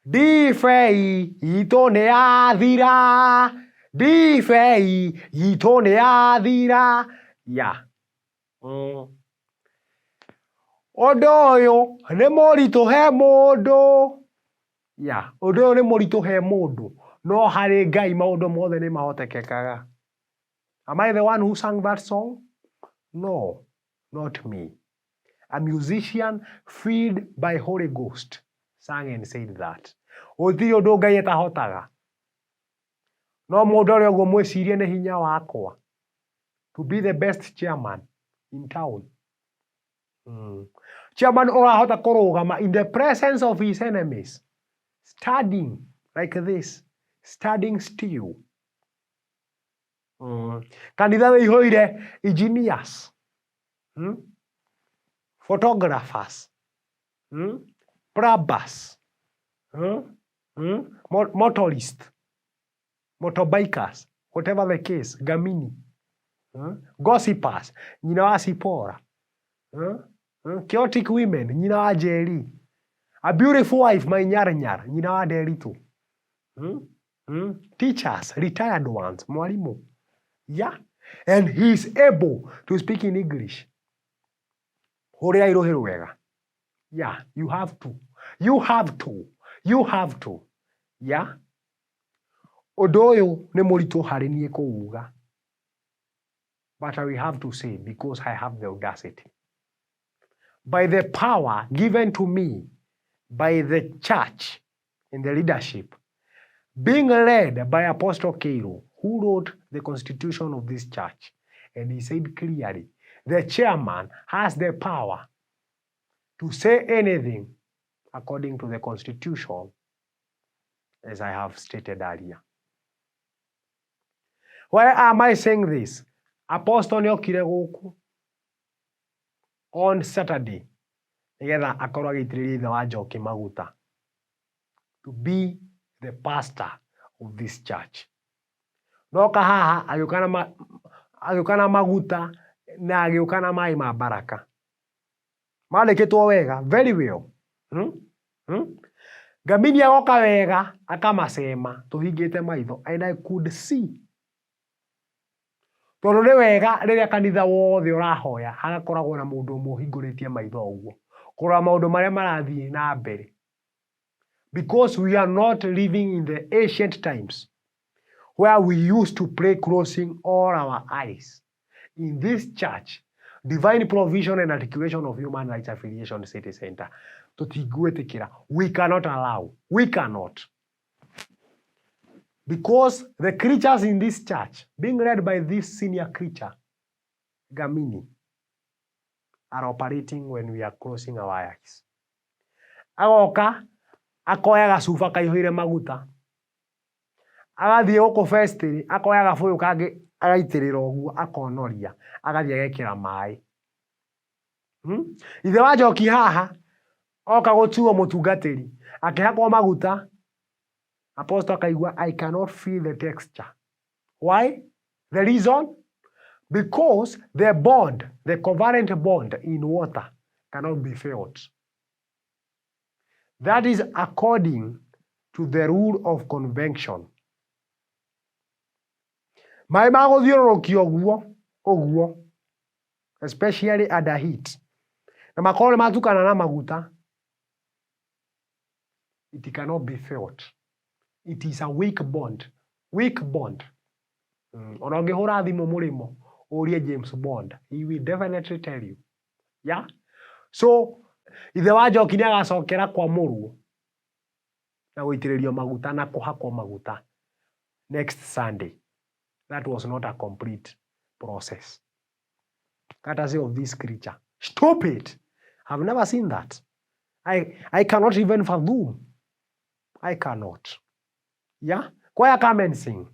Ndibei itũ nĩ yathira, ndibei itũ nĩ yathira. Ya. Ũndũ ũyũ nĩ mũritũ he mũndũ. Ya, ũndũ ũyũ nĩ mũritũ he mũndũ, no harĩ Ngai maũndũ mothe nĩ mahotekekaga. Am I the one who sang that song? No, not me. A musician filled by Holy Ghost sang and said that. Gũtirĩ ũndũ Ngai atahotaga. No mũndũ ũrĩa ũguo mwĩcirie nĩ hinya wakwa to be the best chairman in town. Chairman ũrahota kũrũgama in the presence of his enemies, standing like this, standing still. Kanitha wĩihũire engineers, Photographers, Plumbers, Motorists, motorbikers, whatever the case, Gamini, Gossipers, nyina wa Sipora, Chaotic women, nyina wa Njeri, a beautiful wife, my nyar nyar, nyina wa Nderitu, Teachers, retired ones, mwalimu. Yeah. And he is able to speak in English. Hũrĩra irũhĩ rwega. Yeah, you have to. You have to. You have to. Yeah. Ũndũ ũyũ nĩ mũritũ harĩ niĩ kũuga. But I will have to say because I have the audacity. By the power given to me by the church in the leadership, being led by Apostle Keiro, who wrote the constitution of this church. And he said clearly, the chairman has the power to say anything according to the constitution, as I have stated earlier. Why am I saying this? Apostle nĩokire gũkũ on Saturday nĩgetha akorwo agĩitĩrĩria ithe wa Njoki maguta to be the pastor of this church. Noka haha agĩũka na ma, agĩũka na maguta na agĩũka na maĩ ma baraka mandĩkĩtwo wega, very well. Ngamini agoka wega akamacema tũhingĩte maitho, and I could see, tondũ nĩ wega rĩrĩa kanitha wothe ũrahoya hagakoragwo na mũndũ ũmwe ũhingũrĩtie maitho ũguo kũrora maũndũ marĩa marathiĩ na mbere, because we are not living in the ancient times where we used to pray closing all our eyes. In this church, Divine Provision and Articulation of Human Rights Affiliation City Center, tũtingwĩtĩkĩra. We cannot allow, we cannot, because the creatures in this church, being led by this senior creature Gamini, are operating when we are closing our eyes. Agoka akoya gacuba kaihũire maguta, agathiĩ gũkũ vestry, akoya gabũyũ kangĩ, agaitĩrĩra ũguo, akonoria, agathiĩ agekĩra maĩ. Ithe wa Njoki haha oka gũtuo mũtungatĩri, akĩhakwo maguta, apostle akaigua, "I cannot feel the texture." Why? The reason, because the bond, the covalent bond in water cannot be felt. That is according to the rule of convection. Maĩ magũthiũrũrũkio ũguo ũguo, especially under heat, na makorwo nĩ matukana na maguta, it cannot be felt. It is a weak bond, weak bond. Ona ũngĩhũra thimũ mũrĩmo ũrie James Bond, he will definitely tell you. Yeah, so ithe wa Njoki nĩ agacokera kwamũrwo na gũitĩrĩrio maguta na kũhakwo maguta next Sunday. That was not a complete process, courtesy of this creature. Stupid. I've never seen that. I cannot even fathom. I cannot. Yeah, choir, come and sing.